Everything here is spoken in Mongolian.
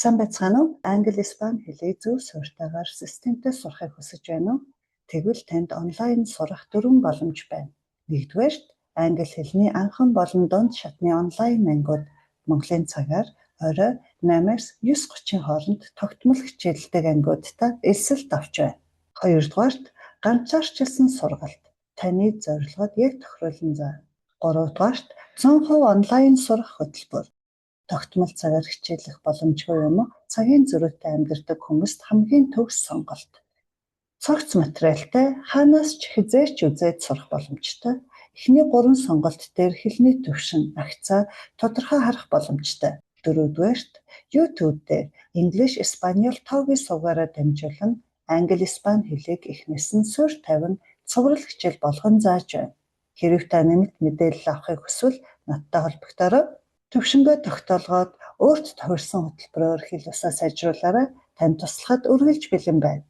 Сайн байцгаана уу? Англи, Испани хэлийг зөв суурьтайгаар системтэй сурахыг хүсэж байна уу? Тэгвэл танд онлайн сурах дөрвөн боломж байна. Нэгдүгээрт, англи хэлний анхан болон дунд шатны онлайн ангиуд Монголын цагаар орой 8-аас 9:30-ын хооронд тогтмол хичээллэдэг ангиудтай элсэлт авч байна. Хоёрдугаарт, ганцаарчилсан сургалт. Таны зорилгод яг тохируулан заана. Гуравдугаарт, 100% онлайн сурах хөтөлбөр. Тогтмол цагаар хичээллэх боломжгүй юм уу? Цагийн зөрүүтэй амьдардаг хүмүүст хамгийн төгс сонголт. Цогц материалтай, хаанаас ч хэзээ ч үзээд сурах боломжтой. Эхний гурван сонголт дээр хэлний түвшин, агцаа тодорхой харах боломжтой. Дөрөвдүгээрт, YouTube дээр English, Español тоогийн сувгаараа дамжуулан англи, испани хэлийг эхнээс нь суурь тавин цуврал хичээл болгон зааж байна. Хэрэв та нэмэлт мэдээлэл авахыг хүсвэл надтай холбогдоорой. Төвшингөө тогтоолгоод өөрт тохирсон хөтөлбөрөөр хэл усаа сайжруулаарай. Танд туслахад үргэлж бэлэн байна.